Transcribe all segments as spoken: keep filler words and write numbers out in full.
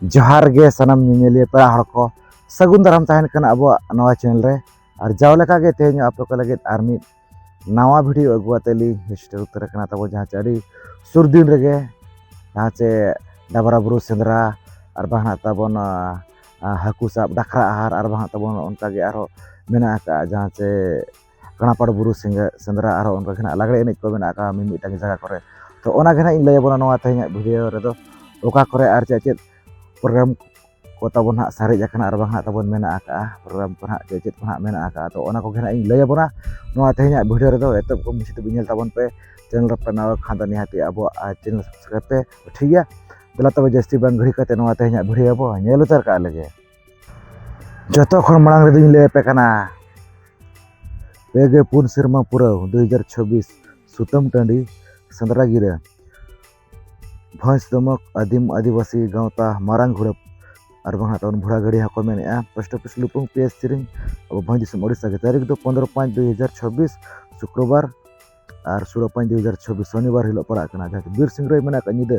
ᱡᱚᱦᱟᱨ ᱜᱮ ᱥᱟᱱᱟᱢ ᱧᱮᱧᱮᱞᱤᱭᱟᱹ ᱯᱮᱲᱟ ᱦᱚᱲ ᱠᱚ, ᱥᱟᱹᱜᱩᱱ ᱫᱟᱨᱟᱢ ᱛᱟᱦᱮᱱ ᱠᱟᱱᱟ ᱟᱵᱚᱣᱟᱜ ᱱᱚᱣᱟ ᱪᱮᱱᱮᱞ ᱨᱮ᱾ ᱟᱨ ᱡᱟᱣ ᱞᱮᱠᱟ ᱜᱮ ᱛᱮᱦᱮᱧ ᱟᱯᱮ ᱠᱚ ᱞᱟᱹᱜᱤᱫ ᱟᱨ ᱢᱤᱫ ᱱᱟᱣᱟ ᱵᱷᱤᱰᱤᱭᱳ ᱟᱹᱜᱩ ᱠᱟᱛᱮ ᱞᱤᱧ ᱥᱮᱴᱮᱨ ᱩᱛᱟᱹᱨ ᱟᱠᱟᱱᱟ ᱛᱟᱵᱚ, ᱡᱟᱦᱟᱸ ᱪᱮ ᱟᱹᱰᱤ ᱥᱩᱨ ᱫᱤᱱ ᱨᱮᱜᱮ, ᱡᱟᱦᱟᱸ ᱪᱮ ᱰᱟᱵᱨᱟ ᱵᱩᱨᱩ ᱥᱮᱸᱫᱽᱨᱟ, ᱟᱨ ᱵᱟᱝ ᱦᱟᱸᱜ ᱛᱟᱵᱚᱱ, ᱟᱸ, ᱟᱸ, ᱦᱟᱹᱠᱩ ᱥᱟᱵ ᱰᱟᱠᱨᱟ ᱟᱦᱟᱨ, ᱟᱨ ᱵᱟᱝ ᱦᱟᱸᱜ ᱛᱟᱵᱚᱱ ᱚᱱᱠᱟ ᱜᱮ ᱟᱨᱦᱚᱸ ᱢᱮᱱᱟᱜ ᱟᱠᱟᱫᱼᱟ, ᱡᱟᱦᱟᱸ ᱪᱮ ᱠᱟᱬᱟᱯᱟᱲ ᱵᱩᱨᱩ ᱥᱮᱸᱜᱮ-, ᱥᱮᱸᱫᱽᱨᱟ, ᱟᱨᱦᱚᱸ ᱚᱱᱠᱟ ᱜᱮ ᱦᱟᱸᱜ ᱞᱟᱜᱽᱲᱮ ᱮᱱᱮᱡ ᱠᱚ ᱢᱮᱱᱟᱜ ᱟᱠᱟᱫᱼᱟ ᱢᱤᱢᱤᱫᱴᱟᱝ ᱡᱟᱭᱜᱟ ᱠᱚᱨᱮ᱾ ᱛᱚ ᱚᱱᱟ ᱜᱮ ᱦᱟᱸᱜ ᱤᱧ ᱞᱟᱹᱭ ᱟᱵᱚᱱᱟ ᱱᱚᱣᱟ ᱛᱮᱦᱮᱧᱟᱜ ᱵᱷᱤᱰᱤᱭᱳ ᱨᱮᱫᱚ, ᱚᱠᱟ ᱠᱚᱨᱮ ᱟᱨ ᱪᱮᱫ ᱪᱮᱫ ᱯᱨᱳᱜᱨᱟᱢ ᱠᱚ ᱛᱟᱵᱚᱱ ᱦᱟᱸᱜ ᱥᱟᱨᱮᱡ ᱟᱠᱟᱱᱟ ᱟᱨ ᱵᱟᱝ ᱦᱟᱸᱜ ᱛᱟᱵᱚᱱ ᱢᱮᱱᱟᱜ ᱟᱠᱟᱫᱼᱟ, ᱯᱨᱳᱜᱨᱟᱢ ᱠᱚ ᱦᱟᱸᱜ ᱪᱮᱫ ᱪᱮᱫ ᱠᱚ ᱦᱟᱸᱜ ᱢᱮᱱᱟᱜ ᱟᱠᱟᱫᱼᱟ᱾ ᱛᱚ ᱚᱱᱟ ᱠᱚᱜᱮ ᱦᱟᱸᱜ ᱤᱧ ᱞᱟᱹᱭ ᱟᱵᱚᱱᱟ ᱱᱚᱣᱟ ᱛᱮᱦᱮᱧᱟᱜ ᱵᱷᱤᱰᱤᱭᱳ ᱨᱮᱫᱚ᱾ ᱮᱛᱚᱦᱚᱵ ᱠᱷᱚᱱ ᱢᱩᱪᱟᱹᱫ ᱫᱷᱟᱹᱵᱤᱡ ᱧᱮᱞ ᱛᱟᱵᱚᱱ ᱯᱮ, ᱪᱮᱱᱮᱞ ᱨᱮ ᱯᱮ ᱱᱟᱣᱟ ᱠᱷᱟᱱ ᱫᱚ ᱱᱤᱦᱟᱹᱛ ᱜᱮ ᱟᱵᱚᱣᱟᱜ ᱪᱮᱱᱮᱞ ᱥᱟᱵᱥᱠᱨᱟᱭᱤᱵ ᱯᱮ, ᱴᱷᱤᱠ ᱜᱮᱭᱟ? ᱫᱮᱞᱟ ᱛᱚᱵᱮ ᱡᱟᱹᱥᱛᱤ ᱵᱟᱝ ᱜᱷᱟᱹᱲᱤ ᱠᱟᱛᱮ ᱱᱚᱣᱟ ᱛᱮᱦᱮᱧᱟᱜ ᱵᱷᱤᱰᱤᱭᱳ ᱵᱚ ᱧᱮᱞ ᱩᱛᱟᱹᱨ ᱠᱟᱜ ᱞᱮᱜᱮ᱾ ᱡᱚᱛᱚ ᱠᱷᱚᱱ ᱢᱟᱲᱟᱝ ᱨᱮᱫᱚᱧ ᱞᱟᱹᱭ ᱟᱯᱮ ᱠᱟᱱᱟ, ᱯᱮ ᱜᱮ ᱯᱩᱱ ᱥᱮᱨᱢᱟ ᱯᱩᱨᱟᱹᱣ ᱫᱩ ᱦᱟᱡᱟᱨ ᱪᱷᱚᱵᱵᱤᱥ, ᱥᱩᱛᱟᱹᱢ ᱴᱟᱺᱰᱤ ᱥᱮᱸᱫᱽᱨᱟ ᱜᱤᱨᱟᱹ ᱵᱷᱚᱸᱡᱽ ᱫᱚᱢᱚᱠ ᱟᱹᱫᱤᱢ ᱟᱹᱫᱤᱵᱟᱹᱥᱤ ᱜᱟᱶᱛᱟ ᱢᱟᱨᱟᱝ ᱜᱷᱩᱲᱟᱹᱯ, ᱟᱨ ᱵᱟᱝ ᱦᱟᱸᱜ ᱛᱟᱵᱚᱱ ᱵᱷᱩᱲᱟ ᱜᱟᱹᱲᱤ ᱦᱚᱸᱠᱚ ᱢᱮᱱᱮᱫᱼᱟ, ᱯᱳᱥᱴ ᱚᱯᱷᱤᱥ ᱞᱩᱯᱩᱝ, ᱯᱤ ᱮᱥ ᱥᱤᱨᱤᱝ, ᱟᱵᱚ ᱵᱷᱚᱸᱡᱽ ᱫᱤᱥᱚᱢ ᱳᱰᱤᱥᱟ ᱜᱮ᱾ ᱛᱟᱹᱨᱤᱠᱷ ᱫᱚ ᱯᱚᱱᱫᱽᱨᱚ ᱯᱟᱸᱪ ᱫᱩ ᱦᱟᱡᱟᱨ ᱪᱷᱚᱵᱵᱤᱥ, ᱥᱩᱠᱨᱚᱵᱟᱨ, ᱟᱨ ᱥᱳᱞᱳ ᱯᱟᱸᱪ ᱫᱩ ᱦᱟᱡᱟᱨ ᱪᱷᱚᱵᱵᱤᱥ, ᱥᱚᱱᱤᱵᱟᱨ ᱦᱤᱞᱳᱜ ᱯᱟᱲᱟᱜ ᱠᱟᱱᱟ, ᱡᱟᱦᱟᱸ ᱵᱤᱨ ᱥᱤᱝᱨᱟᱹᱭ ᱢᱮᱱᱟᱜ ᱟᱠᱟᱫ ᱧᱤᱫᱟᱹ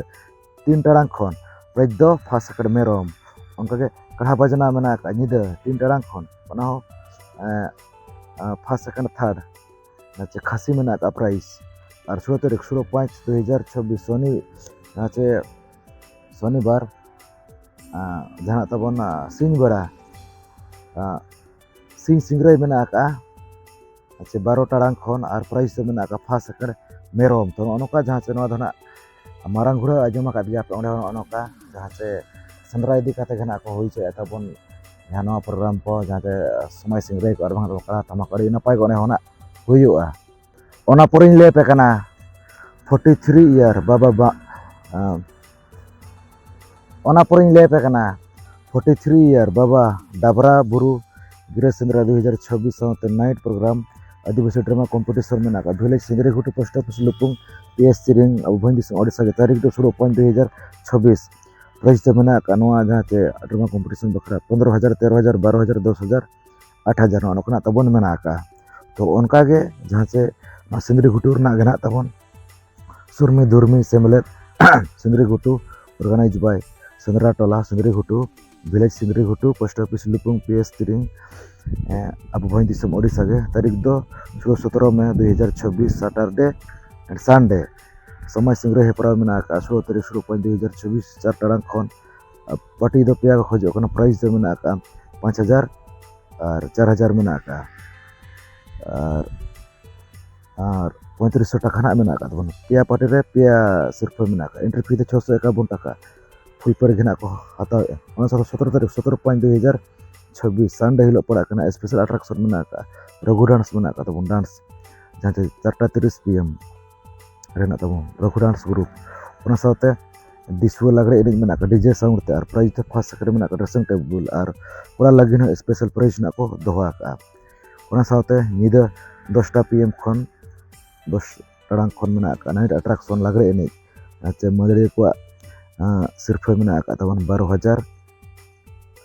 ᱛᱤᱱ ᱴᱟᱲᱟᱝ ᱠᱷᱚᱱ᱾ ᱯᱨᱟᱭᱤᱡᱽ ᱫᱚ ᱯᱷᱟᱥ ᱥᱮᱠᱮᱱᱰ ᱢᱮᱨᱚᱢ, ᱚᱱᱠᱟᱜᱮ ᱠᱟᱲᱦᱟ ᱵᱟᱡᱽᱱᱟ ᱢᱮᱱᱟᱜ ᱟᱠᱟᱫ ᱧᱤᱫᱟᱹ ᱛᱤᱱ ᱴᱟᱲᱟᱝ ᱠᱷᱚᱱ, ᱚᱱᱟ ᱦᱚᱸ, ᱮᱸ, ᱮᱸ, ᱯᱷᱟᱥ ᱥᱮᱠᱮᱱᱰ ᱛᱷᱟᱨᱰ, ᱟᱪᱪᱷᱟ, ᱠᱷᱟᱹᱥᱤ ᱢᱮᱱᱟᱜ ᱟᱠᱟᱫ ᱯᱨᱟᱭᱤᱡᱽ᱾ ᱟᱨ ᱥᱳᱞᱳ ᱛᱟᱹᱨᱤᱠᱷ, ᱥᱳᱞᱳ ᱯᱟᱸᱪ ᱫᱩ ᱦᱟᱡᱟᱨ ᱪᱷᱚᱵᱵᱤᱥ, ᱥᱚᱱᱤ, ᱟᱪᱪᱷᱟ, ᱥᱚᱱᱤᱵᱟᱨ, ᱟᱸ, ᱡᱟᱦᱟᱸ ᱛᱟᱵᱚᱱ, ᱟᱸ, ᱥᱤᱧ ᱵᱮᱲᱟ, ᱟᱸ, ᱥᱤᱧ ᱥᱤᱝᱨᱟᱹᱭ ᱢᱮᱱᱟᱜ ᱟᱠᱟᱫᱼᱟ, ᱟᱪᱪᱷᱟ, ᱵᱟᱨᱚ ᱴᱟᱲᱟᱝ ᱠᱷᱚᱱ, ᱟᱨ ᱯᱨᱟᱭᱤᱡᱽ ᱫᱚ ᱢᱮᱱᱟᱜ ᱟᱠᱟᱫ ᱯᱷᱟᱥ ᱥᱮᱠᱮᱱᱰ ᱢᱮᱨᱚᱢ᱾ ᱛᱚ ᱱᱚᱜᱼᱚ ᱱᱚᱝᱠᱟ, ᱡᱟᱦᱟᱸ ᱪᱮ ᱱᱚᱣᱟ ᱫᱚ ᱱᱟᱜ ᱢᱟᱨᱟᱝ ᱜᱷᱩᱲᱟᱹ ᱟᱸᱡᱚᱢ ᱟᱠᱟᱫ ᱜᱮᱭᱟ ᱯᱮ, ᱚᱸᱰᱮ ᱦᱚᱸ ᱱᱚᱜᱼᱚ ᱱᱚᱝᱠᱟ, ᱡᱟᱦᱟᱸ ᱪᱮ ᱥᱮᱸᱫᱽᱨᱟ ᱤᱫᱤ ᱠᱟᱛᱮ ᱜᱮ ᱱᱟᱜ ᱠᱚ ᱦᱩᱭ ᱦᱚᱪᱚᱭᱮᱫ ᱛᱟᱵᱚᱱ, ᱡᱟᱦᱟᱸ ᱱᱚᱣᱟ ᱯᱨᱳᱜᱨᱟᱢ ᱠᱚ, ᱡᱟᱦᱟᱸ ᱪᱮ ᱥᱚᱢᱟᱡᱽ ᱥᱤᱝᱨᱟᱹᱭ ᱠᱚ, ᱟᱨ ᱵᱟᱝ ᱫᱚ ᱠᱟᱲᱟ ᱛᱟᱢᱟᱠ, ᱟᱹᱰᱤ ᱱᱟᱯᱟᱭ ᱜᱮ ᱚᱸᱰᱮ ᱦᱚᱸ ᱱᱟᱜ ᱦᱩᱭᱩᱜᱼᱟ᱾ ᱚᱱᱟ ᱯᱚᱨᱮᱧ ᱞᱟᱹᱭ ᱟᱯᱮ ᱠᱟᱱᱟ, ᱯᱷᱳᱨᱴᱤ ᱛᱷᱨᱤ ᱤᱭᱟᱨ ᱵᱟᱵᱟ ᱵᱟ-, ᱟᱸ, ᱚᱱᱟ ᱯᱚᱨᱮᱧ ᱞᱟᱹᱭ ᱟᱯᱮ ᱠᱟᱱᱟ, ᱯᱷᱳᱨᱴᱤ ᱛᱷᱨᱤ ᱤᱭᱟᱨ ᱵᱟᱵᱟ ᱰᱟᱵᱨᱟ ᱵᱩᱨᱩ ᱜᱤᱨᱟᱹ ᱥᱮᱸᱫᱽᱨᱟ ᱫᱩ ᱦᱟᱡᱟᱨ ᱪᱷᱚᱵᱵᱤᱥ ᱥᱟᱶᱛᱮ ᱱᱟᱭᱤᱴ ᱯᱨᱳᱜᱨᱟᱢ, ᱟᱹᱫᱤᱵᱟᱹᱥᱤ ᱰᱨᱟᱢᱟ ᱠᱚᱢᱯᱤᱴᱤᱥᱚᱱ ᱢᱮᱱᱟᱜ ᱟᱠᱟᱫ ᱵᱷᱤᱞᱮᱡᱽ ᱥᱤᱸᱫᱽᱨᱤᱜᱷᱩᱴᱩ ᱯᱳᱥᱴ ᱚᱯᱷᱤᱥ ᱞᱩᱯᱩᱝ, ᱯᱤ ᱮᱥ ᱥᱤᱨᱤᱝ, ᱟᱵᱚ ᱵᱷᱚᱸᱡᱽ ᱫᱤᱥᱚᱢ ᱳᱰᱤᱥᱟ ᱜᱮ᱾ ᱛᱟᱹᱨᱤᱠᱷ ᱫᱚ ᱥᱳᱞᱳ ᱯᱟᱸᱪ ᱫᱩ ᱦᱟᱡᱟᱨ ᱪᱷᱚᱵᱵᱤᱥ᱾ ᱯᱨᱟᱭᱤᱡᱽ ᱫᱚ ᱢᱮᱱᱟᱜ ᱟᱠᱟᱫ ᱱᱚᱣᱟ ᱡᱟᱦᱟᱸ ᱪᱮ ᱰᱨᱟᱢᱟ ᱠᱚᱢᱯᱤᱴᱤᱥᱚᱱ ᱵᱟᱠᱷᱨᱟ ᱯᱚᱱᱫᱽᱨᱚ ᱦᱟᱡᱟᱨ, ᱛᱮᱨᱚ ᱦᱟᱡᱟᱨ, ᱵᱟᱨᱚ ᱦᱟᱡᱟᱨ, ᱫᱚᱥ ᱦᱟᱡᱟᱨ, ᱟᱴ ᱦᱟᱡᱟᱨ, ᱱᱚᱜᱼᱚ ᱱᱚᱝᱠᱟᱱᱟᱜ ᱛᱟᱵᱚᱱ ᱢᱮᱱᱟᱜ ᱟᱠᱟᱫᱼᱟ᱾ ᱛᱚ ᱚᱱᱠᱟᱜᱮ ᱡᱟᱦᱟᱸ ᱪᱮ ᱱᱚᱣᱟ ᱥᱤᱸᱫᱽᱨᱤᱜᱷᱩᱴᱩ ᱨᱮᱱᱟᱜ ᱜᱮ ᱱᱟᱜ ᱛᱟᱵᱚᱱ ᱥᱩᱨᱢᱤ ᱫᱩᱨᱢᱤ ᱥᱮᱢᱞᱮᱫ ᱥᱤᱸᱫᱽᱨᱤᱜᱷᱩᱴᱩ, organized by ᱥᱮᱸᱫᱽᱨᱟ ᱴᱚᱞᱟ, ᱥᱤᱸᱫᱽᱨᱤ ᱜᱷᱩᱴᱩ, ᱵᱷᱤᱞᱮᱡᱽ ᱥᱤᱸᱫᱽᱨᱤ ᱜᱷᱩᱴᱩ, ᱯᱳᱥᱴ ᱚᱯᱷᱤᱥ ᱞᱩᱯᱩᱝ, ᱯᱤ ᱮᱥ ᱛᱤᱨᱤᱝ, ᱮ, ᱟᱵᱚ ᱵᱷᱚᱸᱡᱽ ᱫᱤᱥᱚᱢ ᱳᱰᱤᱥᱟ ᱜᱮ᱾ ᱛᱟᱹᱨᱤᱠᱷ ᱫᱚ ᱥᱳᱞᱳ ᱥᱚᱛᱨᱚ ᱢᱮ ᱫᱩ ᱦᱟᱡᱟᱨ ᱪᱷᱚᱵᱵᱤᱥ, ᱥᱟᱴᱟᱨᱰᱮ ᱮᱱᱰ ᱥᱟᱱᱰᱮ᱾ ᱥᱚᱢᱟᱡᱽ ᱥᱤᱝᱨᱟᱹᱭ ᱦᱮᱯᱨᱟᱣ ᱢᱮᱱᱟᱜ ᱟᱠᱟᱫᱼᱟ ᱥᱳᱞᱳ ᱛᱟᱹᱨᱤᱠᱷ ᱥᱳᱞᱳ ᱯᱟᱸᱪ ᱫᱩ ᱦᱟᱡᱟᱨ ᱪᱷᱚᱵᱵᱤᱥ, ᱪᱟᱨ ᱴᱟᱲᱟᱝ ᱠᱷᱚᱱ᱾ ᱟᱨ ᱯᱟᱨᱴᱤ ᱫᱚ ᱯᱮᱭᱟ ᱠᱚ ᱠᱷᱚᱡᱚᱜ ᱠᱟᱱᱟ᱾ ᱯᱨᱟᱭᱤᱡᱽ ᱫᱚ ᱢᱮᱱᱟᱜ ᱟᱠᱟᱫᱼᱟ ᱯᱟᱸᱪ ᱦᱟᱡᱟᱨ ᱟᱨ ᱪᱟᱨ ᱦᱟᱡᱟᱨ ᱢᱮᱱᱟᱜ ᱟᱠᱟᱫᱼᱟ᱾ ᱟᱨ ᱟᱨ ᱯᱚᱸᱭᱛᱨᱤᱥ ᱥᱚ ᱴᱟᱠᱟ ᱱᱟᱜ ᱢᱮᱱᱟᱜ ᱟᱠᱟᱫ ᱛᱟᱵᱚᱱᱟ᱾ ᱯᱮᱭᱟ ᱯᱟᱨᱴᱤ ᱨᱮ ᱯᱮᱭᱟ ᱥᱤᱨᱯᱷᱟᱹ ᱢᱮᱱᱟᱜ ᱟᱠᱟᱫ᱾ ᱮᱱᱴᱨᱤ ᱯᱷᱤ ᱫᱚ ᱪᱷᱚᱥᱚ ᱮᱠᱟᱵᱚᱱ ᱴᱟᱠᱟ᱾ ᱯᱷᱩᱞ ᱯᱮᱰ ᱜᱮ ᱱᱟᱜ ᱠᱚ ᱦᱟᱛᱟᱣᱮᱫᱼᱟ᱾ ᱚᱱᱟ ᱥᱟᱶᱛᱮ ᱥᱚᱛᱨᱚ ᱛᱟᱹᱨᱤᱠᱷ, ᱥᱚᱛᱨᱚ ᱯᱟᱸᱪ ᱫᱩ ᱦᱟᱡᱟᱨ ᱪᱷᱚᱵᱵᱤᱥ, ᱥᱟᱱᱰᱮ ᱦᱤᱞᱳᱜ ᱯᱟᱲᱟᱜ ᱠᱟᱱᱟ᱾ ᱥᱯᱮᱥᱟᱞ ᱟᱴᱨᱟᱠᱥᱚᱱ ᱢᱮᱱᱟᱜ ᱟᱠᱟᱫ, ᱨᱚᱜᱷᱩ ᱰᱟᱱᱥ ᱢᱮᱱᱟᱜ ᱟᱠᱟᱫ ᱛᱟᱵᱚᱱ᱾ ᱰᱟᱱᱥ ᱡᱟᱦᱟᱸ ᱪᱮ ᱪᱟᱨᱴᱟ ᱛᱤᱨᱤᱥ ᱯᱤ ᱮᱢ ᱨᱮᱱᱟᱜ ᱛᱟᱵᱚᱱ ᱨᱚᱜᱷᱩ ᱰᱟᱱᱥ ᱜᱨᱩᱯ᱾ ᱚᱱᱟ ᱥᱟᱶᱛᱮ ᱫᱤᱥᱩᱣᱟᱹ ᱞᱟᱜᱽᱲᱮ ᱮᱱᱮᱡ ᱢᱮᱱᱟᱜ ᱟᱠᱟᱫ ᱰᱤᱡᱮ ᱥᱟᱣᱩᱱᱰ ᱛᱮ, ᱟᱨ ᱯᱨᱟᱭᱤᱡᱽ ᱫᱚ ᱯᱷᱟᱥᱴ ᱥᱮᱠᱮᱱᱰ ᱢᱮᱱᱟᱜ ᱟᱠᱟᱫ ᱰᱨᱮᱥᱤᱝ ᱴᱮᱵᱩᱞ, ᱟᱨ ᱠᱚᱲᱟ ᱞᱟᱹᱜᱤᱫ ᱦᱚᱸ ᱥᱯᱮᱥᱟᱞ ᱯᱨᱟᱭᱤᱡᱽ ᱨᱮᱱᱟᱜ ᱠᱚ ᱫᱚᱦᱚ ᱟᱠᱟᱫᱼᱟ᱾ ᱚᱱᱟ ᱥᱟᱶᱛᱮ ᱧᱤᱫᱟᱹ ᱫᱚᱥᱴᱟ ᱯᱤ ᱮᱢ ᱠᱷᱚᱱ ᱫᱚᱥ ᱴᱟᱲᱟᱝ ᱠᱷᱚᱱ ᱢᱮᱱᱟᱜ ᱟᱠᱟᱫ ᱱᱟᱭᱤᱴ ᱟᱴᱨᱟᱠᱥᱚᱱ ᱞᱟᱜᱽᱲᱮ ᱮᱱᱮᱡ᱾ ᱟᱨ ᱪᱮ ᱢᱟᱹᱫᱟᱹᱲᱤᱭᱟᱹ ᱠᱚᱣᱟᱜ, ᱟᱸ, ᱥᱤᱨᱯᱷᱟᱹ ᱢᱮᱱᱟᱜ ᱟᱠᱟᱫ ᱛᱟᱵᱚᱱ ᱵᱟᱨᱚ ᱦᱟᱡᱟᱨ,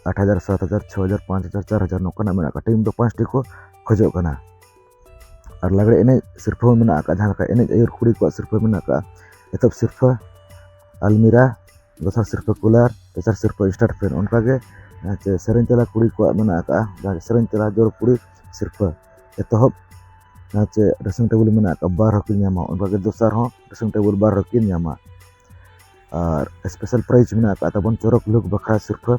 ᱟᱴ ᱦᱟᱡᱟᱨ, ᱥᱟᱛ ᱦᱟᱡᱟᱨ, ᱪᱷᱚ ᱦᱟᱡᱟᱨ, ᱯᱟᱸᱪ ᱦᱟᱡᱟᱨ, ᱪᱟᱨ ᱦᱟᱡᱟᱨ, ᱱᱚᱝᱠᱟᱱᱟᱜ ᱢᱮᱱᱟᱜ ᱟᱠᱟᱫ᱾ ᱴᱤᱢ ᱫᱚ ᱯᱟᱸᱪᱴᱤ ᱠᱚ ᱠᱷᱚᱡᱚᱜ ᱠᱟᱱᱟ᱾ ᱟᱨ ᱞᱟᱜᱽᱲᱮ ᱮᱱᱮᱡ ᱥᱤᱨᱯᱷᱟᱹ ᱦᱚᱸ ᱢᱮᱱᱟᱜ ᱟᱠᱟᱫ, ᱡᱟᱦᱟᱸ ᱞᱮᱠᱟ ᱮᱱᱮᱡ ᱟᱹᱭᱩᱨ ᱠᱩᱲᱤ ᱠᱚᱣᱟᱜ ᱥᱤᱨᱯᱷᱟᱹ ᱢᱮᱱᱟᱜ ᱟᱠᱟᱫ᱾ ᱮᱛᱚᱦᱚᱵ ᱥᱤᱨᱯᱷᱟᱹ ᱟᱞᱢᱤᱨᱟ, ᱫᱚᱥᱟᱨ ᱥᱤᱨᱯᱷᱟᱹ ᱠᱩᱞᱟᱨ, ᱛᱮᱥᱟᱨ ᱥᱤᱨᱯᱷᱟᱹ ᱥᱴᱟᱨᱴ ᱯᱷᱮᱱ᱾ ᱚᱱᱠᱟᱜᱮ, ᱟᱸ, ᱪᱮ ᱥᱮᱨᱮᱧ ᱛᱮᱞᱟ ᱠᱩᱲᱤ ᱠᱚᱣᱟᱜ ᱢᱮᱱᱟᱜ ᱟᱠᱟᱫᱼᱟ, ᱡᱟᱦᱟᱸ ᱥᱮᱨᱮᱧ ᱛᱮᱞᱟ ᱡᱚᱲ ᱠᱩᱲᱤ ᱥᱤᱨᱯᱷᱟᱹ᱾ ᱮᱛᱚᱦᱚᱵ, ᱟᱸ, ᱪᱮ ᱰᱨᱮᱥᱤᱝ ᱴᱮᱵᱩᱞ ᱢᱮᱱᱟᱜ ᱟᱠᱟᱫ, ᱵᱟᱨ ᱦᱚᱸᱠᱤᱱ ᱧᱟᱢᱟ᱾ ᱚᱱᱠᱟᱜᱮ ᱫᱚᱥᱟᱨ ᱦᱚᱸ ᱰᱨᱮᱥᱤᱝ ᱴᱮᱵᱩᱞ ᱵᱟᱨ ᱦᱚᱸᱠᱤᱱ ᱧᱟᱢᱟ᱾ ᱟᱨ ᱥᱯᱮᱥᱟᱞ ᱯᱨᱟᱭᱤᱡᱽ ᱢᱮᱱᱟᱜ ᱟᱠᱟᱫ ᱛᱟᱵᱚᱱ ᱪᱚᱨᱚᱠ ᱞᱩᱠ ᱵᱟᱠᱷᱨᱟ ᱥᱤᱨᱯᱷᱟᱹ᱾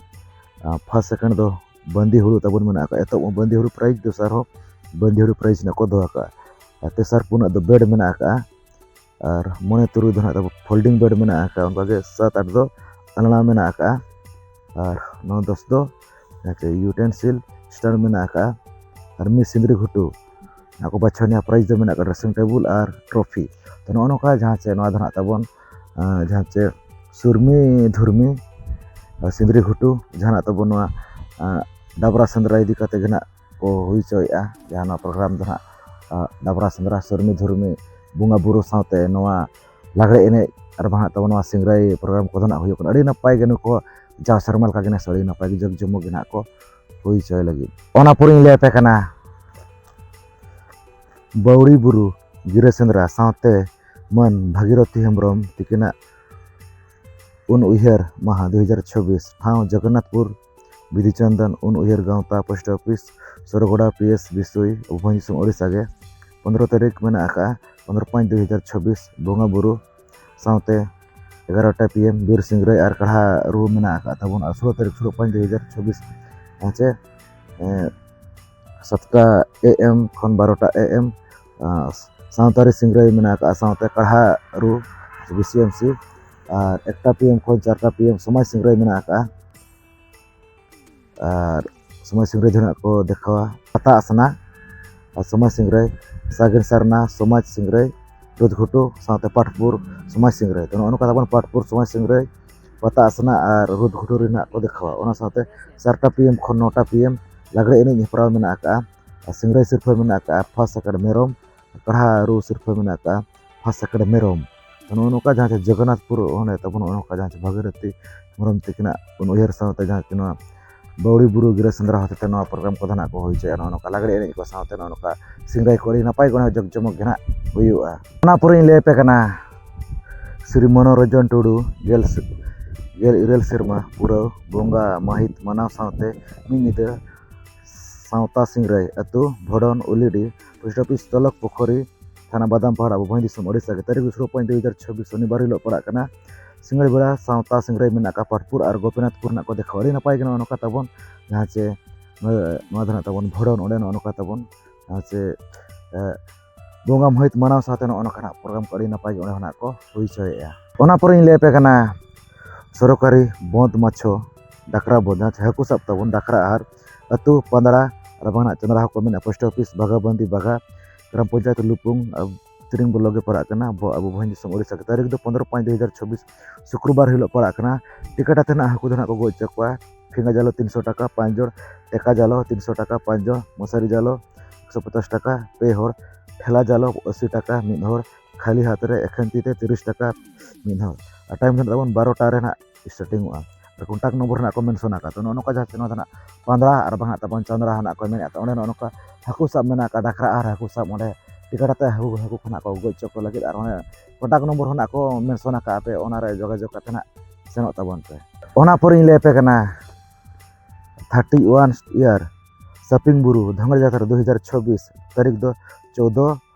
ᱟᱸ, ᱯᱷᱟᱥᱴ ᱥᱮᱠᱮᱱᱰ ᱫᱚ ᱵᱟᱸᱫᱤ ᱦᱩᱲᱩ ᱛᱟᱵᱚᱱ ᱢᱮᱱᱟᱜ ᱟᱠᱟᱫ᱾ ᱮᱛᱚᱦᱚᱵ ᱵᱟᱸᱫᱤ ᱦᱩᱲᱩ ᱯᱨᱟᱭᱤᱡᱽ, ᱫᱚᱥᱟᱨ ᱦᱚᱸ ᱵᱟᱸᱫᱤ ᱦᱩᱲᱩ ᱯᱨᱟᱭᱤᱡᱽ ᱨᱮᱱᱟᱜ ᱠᱚ ᱫᱚᱦᱚ ᱟᱠᱟᱫᱼᱟ᱾ ᱟᱨ ᱛᱮᱥᱟᱨ ᱯᱩᱱᱟᱜ ᱫᱚ ᱵᱮᱰ ᱢᱮᱱᱟᱜ ᱟᱠᱟᱫᱼᱟ᱾ ᱟᱨ ᱢᱚᱬᱮ ᱛᱩᱨᱩᱭ ᱫᱚ ᱱᱟᱦᱟᱜ ᱛᱟᱵᱚ ᱯᱷᱳᱞᱰᱤᱝ ᱵᱮᱰ ᱢᱮᱱᱟᱜ ᱟᱠᱟᱫᱼᱟ᱾ ᱚᱱᱠᱟᱜᱮ ᱥᱟᱛ ᱟᱴ ᱫᱚ ᱟᱞᱱᱟ ᱢᱮᱱᱟᱜ ᱟᱠᱟᱫᱼᱟ᱾ ᱟᱨ ᱱᱚ ᱫᱚᱥ ᱫᱚ ᱡᱟᱦᱟᱸ ᱪᱮ ᱭᱩᱴᱮᱱᱥᱤᱞ ᱥᱴᱮᱱᱰ ᱢᱮᱱᱟᱜ ᱟᱠᱟᱫᱼᱟ᱾ ᱟᱨ ᱢᱤᱫ ᱥᱤᱸᱫᱽᱨᱤ ᱜᱷᱩᱴᱩ ᱱᱚᱣᱟ ᱠᱚ ᱵᱟᱪᱷᱟᱣ ᱱᱤᱭᱟ ᱯᱨᱟᱭᱤᱡᱽ ᱫᱚ ᱢᱮᱱᱟᱜ ᱟᱠᱟᱫ ᱰᱨᱮᱥᱤᱝ ᱴᱮᱵᱩᱞ ᱟᱨ ᱴᱨᱚᱯᱷᱤ᱾ ᱛᱚ, ᱱᱚᱜᱼᱚ ᱱᱚᱝᱠᱟ ᱡᱟᱦᱟᱸ ᱪᱮ ᱱᱚᱣᱟ ᱫᱚ ᱱᱟᱦᱟᱜ ᱛᱟᱵᱚᱱ, ᱟᱸ, ᱡᱟᱦᱟᱸ ᱪᱮ ᱥᱩᱨᱢᱤ ᱫᱷᱩᱨᱢᱤ, ᱟᱸ, ᱥᱤᱸᱫᱽᱨᱤ ᱜᱷᱩᱴᱩ ᱡᱟᱦᱟᱸ ᱱᱟᱜ ᱛᱟᱵᱚᱱ ᱱᱚᱣᱟ, ᱟᱸ, ᱰᱟᱵᱽᱨᱟ ᱥᱮᱸᱫᱽᱨᱟ ᱤᱫᱤ ᱠᱟᱛᱮ ᱜᱮ ᱱᱟᱜ ᱠᱚ ᱦᱩᱭ ᱦᱚᱪᱚᱭᱮᱫᱼᱟ᱾ ᱡᱟᱦᱟᱸ ᱱᱚᱣᱟ ᱯᱨᱳᱜᱨᱟᱢ ᱫᱚ ᱱᱟᱜ, ᱟᱸ, ᱰᱟᱵᱽᱨᱟ ᱥᱮᱸᱫᱽᱨᱟ ᱥᱩᱨᱢᱤ ᱫᱷᱩᱨᱢᱤ ᱵᱚᱸᱜᱟ ᱵᱩᱨᱩ ᱥᱟᱶᱛᱮ ᱱᱚᱣᱟ ᱞᱟᱜᱽᱲᱮ ᱮᱱᱮᱡ ᱟᱨ ᱵᱟᱝ ᱱᱟᱜ ᱛᱟᱵᱚᱱ ᱱᱚᱣᱟ ᱥᱤᱝᱨᱟᱹᱭ ᱯᱨᱳᱜᱨᱟᱢ ᱠᱚᱫᱚ ᱱᱟᱜ ᱦᱩᱭᱩᱜ ᱠᱟᱱᱟ᱾ ᱟᱹᱰᱤ ᱱᱟᱯᱟᱭ ᱜᱮ ᱱᱩᱠᱩ ᱡᱟᱣ ᱥᱮᱨᱢᱟ ᱞᱮᱠᱟ ᱜᱮ ᱱᱮᱥ ᱟᱹᱰᱤ ᱱᱟᱯᱟᱭ ᱜᱮ ᱡᱟᱠ ᱡᱚᱢᱚᱠ ᱜᱮ ᱱᱟᱜ ᱠᱚ ᱦᱩᱭ ᱦᱚᱪᱚᱭ ᱞᱟᱹᱜᱤᱫ᱾ ᱚᱱᱟ ᱯᱚᱨᱮᱧ ᱞᱟᱹᱭ ᱟᱯᱮ ᱠᱟᱱᱟ ᱵᱟᱹᱣᱲᱤ ᱵᱩᱨᱩ ᱜᱤᱨᱟᱹ ᱥᱮᱸᱫᱽᱨᱟ ᱥᱟᱶᱛᱮ ᱢᱟᱹᱱ ᱵᱷᱟᱜᱤᱨᱚᱛᱷᱤ ᱦᱮᱢᱵᱨᱚᱢ ᱛᱤᱠᱤᱱᱟᱜ ᱩᱱ ᱩᱭᱦᱟᱹᱨ ᱢᱟᱦᱟ ᱫᱩ ᱦᱟᱡᱟᱨ ᱪᱷᱚᱵᱵᱤᱥ, ᱴᱷᱟᱶ ᱡᱚᱜᱚᱱᱱᱟᱛᱷᱯᱩᱨ, ᱵᱤᱫᱩ ᱪᱟᱱᱫᱟᱱ ᱩᱱ ᱩᱭᱦᱟᱹᱨ ᱜᱟᱶᱛᱟ, ᱯᱳᱥᱴ ᱚᱯᱷᱤᱥ, ᱥᱚᱨᱜᱚᱰᱟ, ᱯᱤ ᱮᱥ ᱵᱤᱥᱩᱭ, ᱩᱵᱷᱚᱭ ᱫᱤᱥᱚᱢ, ᱳᱰᱤᱥᱟ ᱜᱮ᱾ ᱯᱚᱱᱨᱚ ᱛᱟᱹᱨᱤᱠᱷ ᱢᱮᱱᱟᱜ ᱟᱠᱟᱫᱼᱟ, ᱯᱚᱱᱨᱚ ᱯᱟᱸᱪ ᱫᱩ ᱦᱟᱡᱟᱨ ᱪᱷᱚᱵᱵᱤᱥ, ᱵᱚᱸᱜᱟ ᱵᱩᱨᱩ ᱥᱟᱶᱛᱮ ᱮᱜᱟᱨᱚᱴᱟ ᱯᱤ ᱮᱢ ᱵᱤᱨ ᱥᱤᱝᱨᱟᱹᱭ ᱟᱨ ᱠᱟᱲᱦᱟ ᱨᱩ ᱢᱮᱱᱟᱜ ᱟᱠᱟᱫ ᱛᱟᱵᱚᱱ᱾ ᱟᱨ ᱥᱳᱞᱳ ᱛᱟᱹᱨᱤᱠᱷ, ᱥᱳᱞᱳ ᱯᱟᱸᱪ ᱫᱩ ᱦᱟᱡᱟᱨ ᱪᱷᱚᱵᱵᱤᱥ, ᱦᱮᱸ ᱪᱮ, ᱮᱸ, ᱥᱟᱛᱴᱟ ᱮ ᱮᱢ ᱠᱷᱚᱱ ᱵᱟᱨᱚᱴᱟ ᱮ ᱮᱢ, ᱟᱸ, ᱥᱟᱶᱛᱟᱨᱤ ᱥᱤᱝᱨᱟᱹᱭ ᱢᱮᱱᱟᱜ ᱟᱠᱟᱫᱼᱟ, ᱥᱟᱶᱛᱮ ᱠᱟᱲᱦᱟ ᱨᱩ, ᱵᱤ ᱥᱤ ᱮᱢ ᱥᱤ, ᱟᱨ ᱮᱠᱴᱟ ᱯᱤ ᱮᱢ ᱠᱷᱚᱱ ᱪᱟᱨᱴᱟ ᱯᱤ ᱮᱢ ᱥᱚᱢᱟᱡᱽ ᱥᱤᱝᱨᱟᱹᱭ ᱢᱮᱱᱟᱜ ᱟᱠᱟᱫᱼᱟ᱾ ᱟᱨ ᱥᱚᱢᱟᱡᱽ ᱥᱤᱝᱨᱟᱹᱭ ᱫᱚ ᱱᱟᱜ ᱠᱚ ᱫᱮᱠᱷᱟᱣᱟ ᱯᱟᱛᱟ ᱟᱥᱱᱟ ᱟᱨ ᱥᱚᱢᱟᱡᱽ ᱥᱤᱝᱨᱟᱹᱭ, ᱥᱟᱜᱮᱱ ᱥᱟᱨᱱᱟ ᱥᱚᱢᱟᱡᱽ ᱥᱤᱝᱨᱟᱹᱭ, ᱨᱩᱫᱽᱜᱷᱩᱴᱩ ᱥᱟᱶᱛᱮ ᱯᱟᱴᱯᱩᱨ ᱥᱚᱢᱟᱡᱽ ᱥᱤᱝᱨᱟᱹᱭ᱾ ᱛᱚ, ᱱᱚᱜᱼᱚ ᱱᱚᱝᱠᱟ ᱛᱟᱵᱚᱱ ᱯᱟᱴᱯᱩᱨ ᱥᱚᱢᱟᱡᱽ ᱥᱤᱝᱨᱟᱹᱭ, ᱯᱟᱛᱟ ᱟᱥᱱᱟ ᱟᱨ ᱨᱩᱫᱽᱜᱷᱩᱴᱩ ᱨᱮᱱᱟᱜ ᱠᱚ ᱫᱮᱠᱷᱟᱣᱟ᱾ ᱚᱱᱟ ᱥᱟᱶᱛᱮ ᱪᱟᱨᱴᱟ ᱯᱤ ᱮᱢ ᱠᱷᱚᱱ ᱱᱚᱴᱟ ᱯᱤ ᱮᱢ ᱞᱟᱜᱽᱲᱮ ᱮᱱᱮᱡ ᱦᱮᱯᱨᱟᱣ ᱢᱮᱱᱟᱜ ᱟᱠᱟᱫᱼᱟ᱾ ᱟᱨ ᱥᱤᱝᱨᱟᱹᱭ ᱥᱤᱨᱯᱷᱟᱹ ᱢᱮᱱᱟᱜ ᱟᱠᱟᱫᱼᱟ ᱯᱷᱟᱥ ᱥᱮᱠᱮᱱᱰ ᱢᱮᱨᱚᱢ, ᱠᱟᱲᱦᱟ ᱨᱩ ᱥᱤᱨᱯᱷᱟᱹ ᱢᱮᱱᱟᱜ ᱟᱠᱟᱫᱼᱟ ᱯᱷᱟᱥ ᱥᱮᱠᱮᱱᱰ ᱢᱮᱨᱚᱢ᱾ ᱛᱚ, ᱱᱚᱜᱼᱚ ᱱᱚᱝᱠᱟ ᱡᱟᱦᱟᱸ ᱪᱮ ᱡᱚᱜᱚᱱᱱᱟᱛᱷᱯᱩᱨ ᱚᱸᱰᱮ ᱛᱟᱵᱚᱱ ᱱᱚᱜᱼᱚ ᱱᱚᱝᱠᱟ ᱡᱟᱦᱟᱸ ᱪᱮ ᱵᱷᱟᱜᱤᱨᱚᱛᱤ ᱦᱮᱢᱵᱨᱚᱢ ᱛᱤᱠᱤᱱᱟᱜ ᱩᱱ ᱩᱭᱦᱟᱹᱨ ᱥᱟᱶᱛᱮ ᱡᱟᱦᱟᱸ ᱪᱮ ᱱᱚᱣᱟ ᱵᱟᱹᱣᱲᱤ ᱵᱩᱨᱩ ᱜᱤᱨᱟᱹ ᱥᱮᱸᱫᱽᱨᱟ ᱦᱚᱛᱮᱛᱮ ᱱᱚᱣᱟ ᱯᱨᱳᱜᱨᱟᱢ ᱠᱚᱫᱚ ᱱᱟᱜ ᱠᱚ ᱦᱩᱭ ᱦᱚᱪᱚᱭᱟ᱾ ᱱᱚᱜᱼᱚ ᱱᱚᱝᱠᱟ ᱞᱟᱜᱽᱲᱮ ᱮᱱᱮᱡ ᱠᱚ ᱥᱟᱶᱛᱮ ᱱᱚᱜᱼᱚ ᱱᱚᱝᱠᱟ ᱥᱤᱝᱨᱟᱹᱭ ᱠᱚ ᱟᱹᱰᱤ ᱱᱟᱯᱟᱭ ᱠᱚ ᱡᱚᱜᱽ ᱡᱚᱢᱚᱠ ᱜᱮ ᱱᱟᱜ ᱦᱩᱭᱩᱜᱼᱟ᱾ ᱚᱱᱟ ᱯᱚᱨᱮᱧ ᱞᱟᱹᱭ ᱟᱯᱮ ᱠᱟᱱᱟ ᱥᱨᱤ ᱢᱚᱱᱳᱨᱚᱧᱡᱚᱱ ᱴᱩᱰᱩ ᱜᱮᱞ ᱥᱮ-, ᱜᱮᱞ ᱤᱨᱟᱹᱞ ᱥᱮᱨᱢᱟ ᱯᱩᱨᱟᱹᱣ ᱵᱚᱸᱜᱟ ᱢᱟᱹᱦᱤᱛ ᱢᱟᱱᱟᱣ ᱥᱟᱶᱛᱮ ᱢᱤᱫ ᱧᱤᱫᱟᱹ ᱥᱟᱶᱛᱟ ᱥᱤᱝᱨᱟᱹᱭ ᱟᱹᱛᱩ, ᱵᱷᱚᱰᱚᱱ, ᱩᱞᱤᱰᱤ, ᱯᱳᱥᱴ ᱚᱯᱷᱤᱥ, ᱛᱚᱞᱚᱠ ᱯᱩᱠᱷᱩᱨᱤ, ᱛᱷᱟᱱᱟ ᱵᱟᱫᱟᱢᱯᱟᱦᱟᱲᱟ, ᱵᱷᱩᱵᱚᱱ ᱫᱤᱥᱚᱢ, ᱳᱰᱤᱥᱟ ᱜᱮ᱾ ᱛᱟᱹᱨᱤᱠᱷ ᱥᱳᱞᱳ ᱯᱟᱸᱪ ᱫᱩ ᱦᱟᱡᱟᱨ ᱪᱷᱚᱵᱵᱤᱥ, ᱥᱚᱱᱤᱵᱟᱨ ᱦᱤᱞᱳᱜ ᱯᱟᱲᱟᱜ ᱠᱟᱱᱟ᱾ ᱥᱤᱸᱜᱟᱹᱲ ᱵᱮᱲᱟ ᱥᱟᱶᱛᱟ ᱥᱤᱝᱨᱟᱹᱭ ᱢᱮᱱᱟᱜ ᱟᱠᱟᱫ ᱯᱟᱴᱯᱩᱨ ᱟᱨ ᱜᱳᱯᱤᱱᱟᱛᱷᱯᱩᱨ ᱨᱮᱱᱟᱜ ᱠᱚ ᱫᱮᱠᱷᱟᱣᱟ᱾ ᱟᱹᱰᱤ ᱱᱟᱯᱟᱭ ᱜᱮ ᱱᱚᱜᱼᱚ ᱱᱚᱝᱠᱟ ᱛᱟᱵᱚᱱ, ᱡᱟᱦᱟᱸ ᱪᱮ ᱱᱚᱣᱟ ᱫᱚ ᱱᱟᱜ ᱛᱟᱵᱚᱱ ᱵᱷᱚᱰᱚᱱ, ᱚᱸᱰᱮ ᱱᱚᱜᱼᱚ ᱱᱚᱝᱠᱟ ᱛᱟᱵᱚᱱ, ᱡᱟᱦᱟᱸ ᱪᱮ, ᱮ, ᱵᱚᱸᱜᱟ ᱢᱟᱹᱦᱤᱛ ᱢᱟᱱᱟᱣ ᱥᱟᱶᱛᱮ ᱱᱚᱜᱼᱚ ᱱᱚᱝᱠᱟᱱᱟᱜ ᱯᱨᱳᱜᱨᱟᱢ ᱠᱚ ᱟᱹᱰᱤ ᱱᱟᱯᱟᱭ ᱜᱮ ᱚᱸᱰᱮ ᱦᱚᱸ ᱱᱟᱜ ᱠᱚ ᱦᱩᱭ ᱦᱚᱪᱚᱭᱮᱫᱼᱟ᱾ ᱚᱱᱟ ᱯᱚᱨᱮᱧ ᱞᱟᱹᱭ ᱟᱯᱮ ᱠᱟᱱᱟ ᱥᱚᱨᱠᱟᱨᱤ ᱵᱚᱸᱫᱽ ᱢᱟᱪᱷᱚ ᱰᱟᱠᱨᱟ ᱵᱚᱸᱫᱽ, ᱡᱟᱦᱟᱸ ᱪᱮ ᱦᱟᱹᱠᱩ ᱥᱟᱵ ᱛᱟᱵᱚᱱ ᱰᱟᱠᱨᱟ ᱟᱦᱟᱨ, ᱟᱹᱛᱩ ᱯᱟᱸᱫᱽᱲᱟ ᱟᱨ ᱵᱟᱝ ᱱᱟᱜ ᱪᱚᱸᱫᱽᱲᱟ ᱦᱚᱸᱠᱚ ᱢᱮᱱᱟ, ᱯᱳᱥᱴ ᱚᱯᱷᱤᱥ ᱵᱷᱟᱜᱟᱵᱟᱱᱫᱤ ᱵᱟᱜᱟ, ᱜᱨᱟᱢ ᱯᱚᱧᱪᱟᱭᱮᱛ ᱞᱩᱯᱩᱝ, ᱟᱵ-, ᱛᱤᱨᱤᱝ ᱵᱞᱚᱠ ᱜᱮ ᱯᱟᱲᱟᱜ ᱠᱟᱱᱟ᱾ ᱟᱵᱚ, ᱟᱵᱚ ᱵᱷᱚᱸᱡᱽ ᱫᱤᱥᱚᱢ ᱳᱰᱤᱥᱟ ᱜᱮ᱾ ᱛᱟᱹᱨᱤᱠᱷ ᱫᱚ ᱯᱚᱱᱨᱚ ᱯᱟᱸᱪ ᱫᱩ ᱦᱟᱡᱟᱨ ᱪᱷᱚᱵᱵᱤᱥ, ᱥᱩᱠᱨᱵᱟᱨ ᱦᱤᱞᱳᱜ ᱯᱟᱲᱟᱜ ᱠᱟᱱᱟ᱾ ᱴᱤᱠᱤᱴ ᱟᱛᱮ ᱱᱟᱜ ᱦᱟᱹᱠᱩ ᱫᱚ ᱱᱟᱜ ᱠᱚ ᱜᱚᱡ ᱦᱚᱪᱚ ᱠᱚᱣᱟ᱾ ᱴᱷᱮᱸᱜᱟ ᱡᱟᱞᱚ ᱛᱤᱱᱥᱚ ᱴᱟᱠᱟ ᱯᱟᱸᱪ ᱡᱚᱲ, ᱴᱮᱠᱟ ᱡᱟᱞᱚ ᱛᱤᱱᱥᱚ ᱴᱟᱠᱟ ᱯᱟᱸᱪ ᱡᱚᱲ, ᱢᱚᱥᱟᱨᱤ ᱡᱟᱞᱚ ᱮᱠᱥᱚ ᱯᱚᱪᱟᱥ ᱴᱟᱠᱟ ᱯᱮ ᱦᱚᱲ, ᱴᱷᱮᱞᱟ ᱡᱟᱞᱚ ᱟᱥᱤ ᱴᱟᱠᱟ ᱢᱤᱫ ᱦᱚᱲ, ᱠᱷᱟᱹᱞᱤ ᱦᱟᱛ ᱨᱮ ᱮᱠᱷᱮᱱ ᱛᱤ ᱛᱮ ᱛᱤᱨᱤᱥ ᱴᱟᱠᱟ ᱢᱤᱫ ᱦᱚᱲ᱾ ᱟᱨ ᱴᱟᱭᱤᱢ ᱫᱚ ᱱᱟᱜ ᱛᱟᱵᱚᱱ ᱵᱟᱨᱚᱴᱟ ᱨᱮ ᱱᱟᱜ starting ᱚᱜᱼᱟ᱾ ᱟᱨ contact number ᱦᱚᱸ ᱱᱟᱜ ᱠᱚ mention ᱟᱠᱟᱫ᱾ ᱛᱚ, ᱱᱚᱜᱼᱚ ᱱᱚᱝᱠᱟ ᱡᱟᱦᱟᱸ ᱪᱮ ᱱᱚᱣᱟ ᱫᱚ ᱱᱟᱜ ᱯᱟᱸᱫᱽᱲᱟ ᱟᱨ ᱵᱟᱝ ᱱᱟᱜ ᱛᱟᱵᱚᱱ ᱪᱟᱸᱫᱽᱲᱟ ᱦᱚᱸ ᱱᱟᱜ ᱠᱚ ᱢᱮᱱᱮᱫ᱾ ᱛᱚ, ᱚᱸᱰᱮ ᱱᱚᱜᱼᱚ ᱱᱚᱝᱠᱟ ᱦᱟᱹᱠᱩ ᱥᱟᱵ ᱢᱮᱱᱟᱜ ᱟᱠᱟᱫ, ᱰᱟᱠᱨᱟ ᱟᱦᱟᱨ ᱦᱟᱹᱠᱩ ᱥᱟᱵ, ᱚᱸᱰᱮ ᱴᱤᱠᱤᱴ ᱟᱛᱮ ᱦᱟᱹᱠᱩ, ᱦᱟᱹᱠᱩ ᱠᱚ ᱱᱟᱜ ᱠᱚ ᱜᱚᱡ ᱦᱚᱪᱚ ᱠᱚ ᱞᱟᱹᱜᱤᱫ᱾ ᱟᱨ ᱚᱱᱮ contact number ᱦᱚᱸ ᱱᱟᱜ ᱠᱚ mention ᱟᱠᱟᱫ ᱯᱮ, ᱚᱱᱟ ᱨᱮ ᱡᱳᱜᱟᱡᱳᱜᱽ ᱠᱟᱛᱮ ᱱᱟᱜ ᱥᱮᱱᱚᱜ ᱛᱟᱵᱚᱱ ᱯᱮ᱾ ᱚᱱᱟ ᱯᱚᱨᱮᱧ ᱞᱟᱹᱭ ᱟᱯᱮ ᱠᱟᱱᱟ ᱛᱷᱟᱨᱴᱤ ᱳᱣᱟᱱ ᱤᱭᱟᱨ ᱥᱟᱯᱤᱝ ᱵᱩᱨᱩ ᱫᱷᱟᱝᱜᱲ ᱡᱟᱛᱨᱟ ᱫᱩ ᱦᱟᱡᱟᱨ ᱪᱷᱚᱵᱵᱤᱥ, ᱛᱟᱹᱨᱤᱠᱷ ᱫᱚ ᱪᱳᱫᱫᱳ